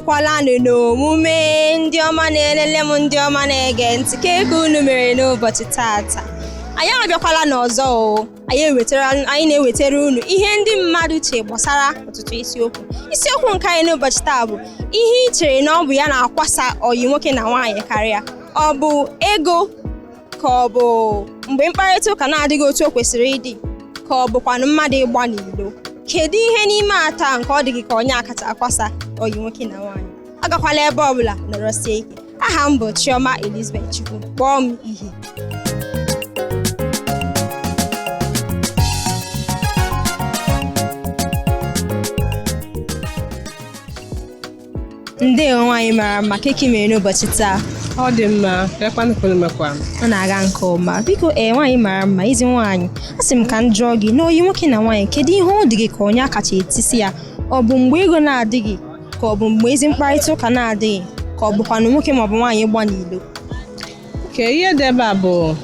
Erukwalanụ n'omume. Ndị ọma na-elele m, ndị ọma na-ege ntị, ka ego unu mere n'ụbọchị tata. Anyị abịakwala n'ọzọ o. Anyị ewetara, anyị na-ewetara unu ihe ndị mmadụ che gbasara ọtụtụ isiokwu. Isiokwu nke anyị n'ụbọchị taa bụ ihe ị chere na ọ bụ ya na-akwasa ọyị nwoke na nwaanyị karịa. Ọ bụ ego, ka ọ bụ mgbe mkparịta ụka na-adịghị otu o kwesịrị ịdị, ka ọ bụkwanụ mmadụ ịgba n'ilo? Kedu ihe n'ime atọ a nke ọ dị gị ka onye akacha akwasa ọyị nwoke na nwaanyị? Agakwala ebe ọbụla, nọrọsie ike. Aha m bụ Chioma Elizabeth Chukwu, kpọọ m Ihe. Ndewo, nwaanyị mara mma. Keki mere n'ụbọchị taa? Ọ dị mma. Kekwanụ mekwa? Ọ na-aga nke ọma, biko. Ee, nwaanyị mara mma, ezi nwaanyị, a sị m ka m jụọ gị, n'oyi nwoke na nwaanyị, kedu ihe ọ dị gị ka onye akacha etisi ya? Ọ bụ mgbe ego na-adịghị, ka ọ bụ mgbe ezi mkparịta ụka na-adịghị, ka ọ bụkwanụ nwoke maọbụ nwaanyị gba n'ilo? Ka ihe dị ebe a bụ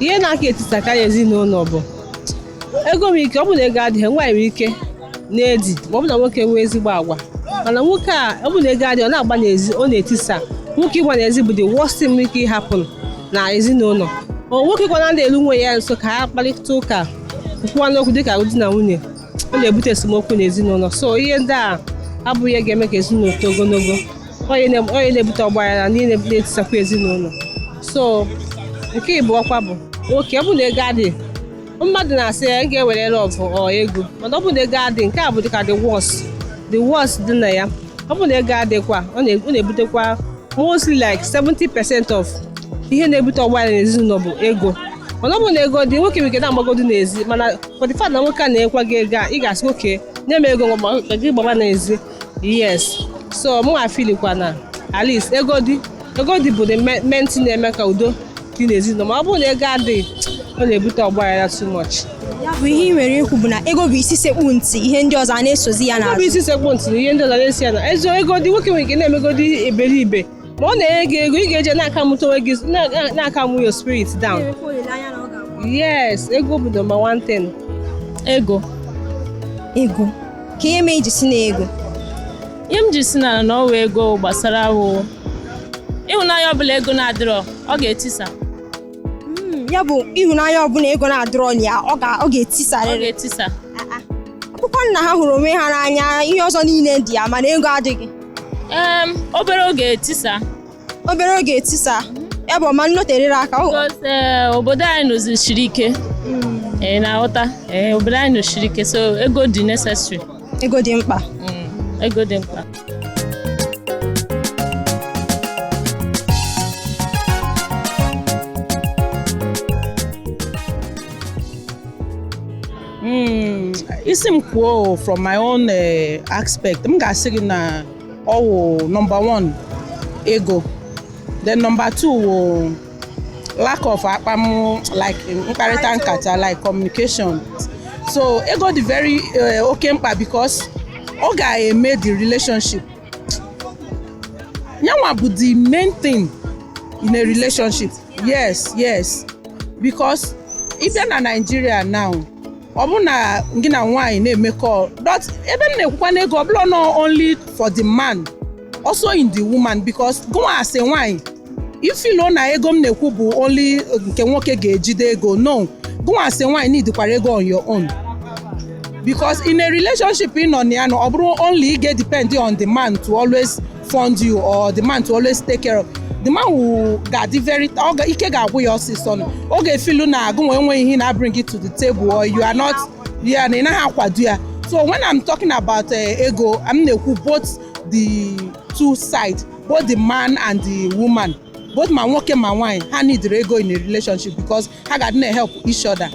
ihe na-aka etisakarị ezinụlọ bụ ego. Nwere ike ọ bụ na ego adịghị, nwaanyị nwere ike na-edi, ma ọ bụ na nwoke nwee ezigbo agwa. Mana nwoke a, ọ bụ na ego adịghị, ọ na-agba n'ezi, ọ na-etisa. Nwoke ịgba n'ezi bụ the worst thing nwere ike ịhapụ na ezinụlọ. Ọ nwoke kwana na-elu nwe ya nso ka ha kparịta ụka, kwuwa n'okwu dịka di na nwunye, ọ na-ebute esemokwu n'ezinụlọ. So ihe ndị a abụghị ihe ga-eme ka ezinụlọ too ogologo. Onye na-ebute ọgbaghara na ihe na-etisakwa ezinụlọ. So nke ịbụọkwa bụ nwoke, ọ bụ na ego adịghị, mmadụ na-asị ya ga-ewere love ọ ego, mana ọ bụ na ego adị, nke a bụ dịka the worst dị na ya. Ọ bụ na ego adịkwa, ọ na-ebutekwa mostly like 70% of ihe na-ebute ọgbaghara n'ezinụlọ bụ ego. Mana ọ bụ na ego dị, nwoke nwere ike na-agbagodo n'ezi, mana for the fact na nwoke a na-enyekwa gị ego a, ị ga-asị nwoke nye m ego gị gbaba n'ezi. Yes, so mụ afilikwa na at least ego dị, ego dị bụ the main thing na-eme ka udo dị n'ezinụlọ. Ma ọ bụrụ na ego adịghị, ọ na-ebute ọgbaghara too much. Ya bụ, ihe ị nwere ikwu bụ na ego bụ isi sekpu ntị, ihe ndị ọzọ a na-esozi ya Ego bụ n'azụ. Isi sekpu ntị na ihe ndị ọzọ na-esi ya na ezi. Ego dị, nwoke nwere ike na-emegodi eberibe, ma ọ na-enye gị ego, ị ga-eje na-aka mụta onwe gị, na-aka mụ your spirit down. Yes, ego bụ number one thing. Ego. Ego. Ka ihe mee iji si na ego? Ihe m ji si na ọwa ego gbasara wụ ịhụnanya ọbụla ego na-adịrọ, ọ ga-etisa. Ya bụ, ịhụnanya ọbụla ego na-adịrọ na ya, ọ Ọ ga-etisarịrị. ga-etisa. Akwụkwọ nna ha hụrụ onwe ha n'anya, ihe ọzọ niile dị ya, mana ego adịghị. Obere oge etisa. Obere oge etisa. Ya bụ, ọma nnoterere aka Because obodo anyị nọzi siri ike. Ee, na-aghọta, ee, obodo anyị nọsiri ike, so ego dị necessary. Ego dị mkpa. Ego dị mkpa. Isi m kwuo, from my own aspect, m ga-asị gị na ọ wụ number one ego, then number two wụ lack of akpam, like mkparịta nkata, like communication. So ego dị very oke mkpa because ọ ga-eme the relationship, yanwa bụ the main thing in a relationship. Yes, because ị bịa na Nigeria now, ọ bụ na gị na nwaanyị na-emekọ dot, ebe m na-ekwukwa n'ego, ọ bụla not only for the man, also in the woman, because gụnwa as a nwaanyị ifilo na ego m na-ekwu bụ only nke nwoke ga-ejide ego. No, gụnwa as a nwaanyị need ego on your own, because in a relationship ị nọ na ya, ọ bụrụ only ị ga-depend on the man to always fund you or the man to always take care of the man will ga-adị very ike ga-agwụ ya ọsịsọ. Nọ ọ ga-efilu na agụnwa enweghị ihe na bring it to the table or you are not ya na ị naghị akwado ya. So when I'm talking about ego, I'm na-ekwu both the two sides, both the man and the woman, both ma nwoke ma nwaanyị, ha need ego in a relationship because ha ga-adị na-help each other.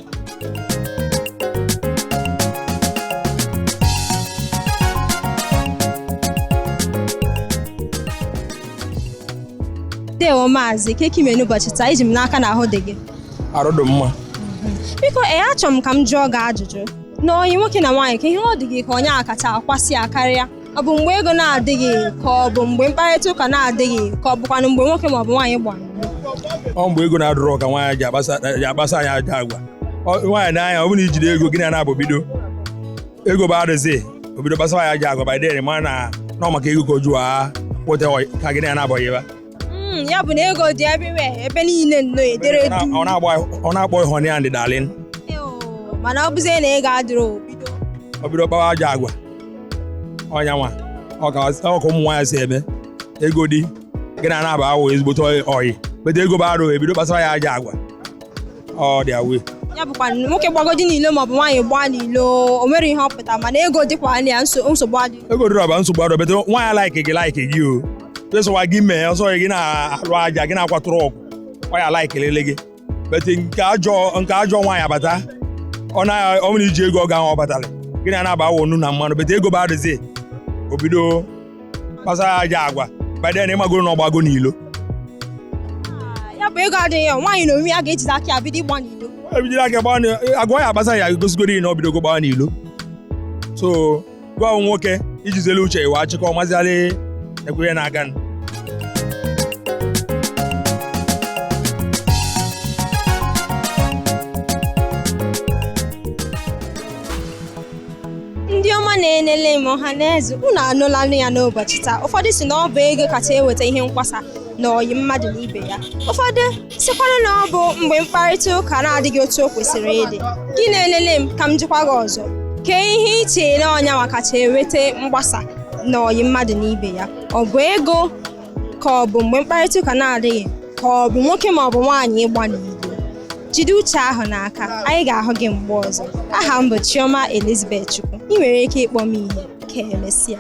Ndewo, maazị. Ka ime n'ụbọchị taa? Iji m n'aka na ahụ dị gị. Arụ dị mma. Biko, ee, achọrọ m ka m jụọ gị ajụjụ. N'oyi nwoke na nwaanyị, ka ihe ọ dị gị ka onye a kacha akwasị ya karịa? Ọ bụ mgbe ego na-adịghị, ka ọ bụ mgbe mkparịta ụka na-adịghị, ka ọ bụkwanụ mgbe nwoke maọbụ nwaanyị gbara n'ilo? Ọ mgbe ego na-adụrọ ka nwaanyị ji akpasa anyị aja agwa. Nwaanyị n'anya, ọ bụrụ na ijide ego gị na na-abụ bido ego bụ adịzi, obido kpasa ya aja agwa. By then, ma na Na ọ maka ego ka o ji waa kweta ka gị na ya na-abọghị ebe. Ya bụ na ego dị everywhere, ebe niile nnọọ edere du. Ọ na-akpọ honey and darling. Eo, mana ọ bụzie na ego adịrọ, o bido. Ọ bido kpawa ajọ agwa. Ọnya nwa ọ ka ọ ka ụmụ nwaanyị si eme. Ego dị, gị na na-aba awụ ezigbote ọyị, bete ego bụ arụ, ebido kpasara ya ajọ agwa. Ọ dị awe. Ya bụkwa na nwoke gbagodi n'ilo maọbụ nwaanyị gbaa n'ilo, o nwere ihe ọ pụtara, mana ego dịkwa na ya, nsogbu adịghị. Ego dịrọ ọba, nsogbu adọ, bete nwaanyị like gị, like gị o pesọwa gị mee ọsọ gị na-alụ aja gị na-akwatụrụ ọgụ, ọ ya like lele gị, bete nke ajọ nwaanyị abata, ọ na ọ nwere iji ego ọ ga ahụ ọ batara, gị na na-aba awụ nnu na mmanụ, bete ego bụ adịzi, o bido kpasara ajọ agwa. Bade na ịmagoro na ọgbago n'ilo. Ya bụ ego adịghị ya, nwaanyị na onwe ya ga-ejide aka ya bido ịgba n'ilo. Ebidoro aka gbaa agwa ya agbasa ya gosigoro na ọ bidogo gbaa n'ilo. So gwa nwoke ijizelu uche iwe achịkọ mazialị ekwe ihe na-aga. Ndị ọma na-enele m, ọha na eze, unu anụlanụ ya n'ụbọchị taa. Ụfọdụ si na ọ bụ ego kacha eweta ihe nkwasa na ọyị mmadụ na ibe ya, ụfọdụ sịkwanụ na ọ bụ mgbe mkparịta ụka na-adịghị otu o kwesịrị ịdị. Gị na-elele m, ka m jikwa gị ọzọ, kee ihe iche na ọnyanwa kacha eweta mgbasa na ọyị mmadụ na ibe ya? Ọ bụ ego, ka ọ bụ mgbe mkparịta ụka na-adịghị, ka ọ bụ nwoke ma ọ bụ nwaanyị ịgba n'ilo? Jide uche ahụ n'aka. Anyị ga-ahụ gị mgbe ọzọ. Aha m bụ Chioma Elizabeth Chukwu. Ị nwere ike ịkpọ m Ihe. Ka emesịa.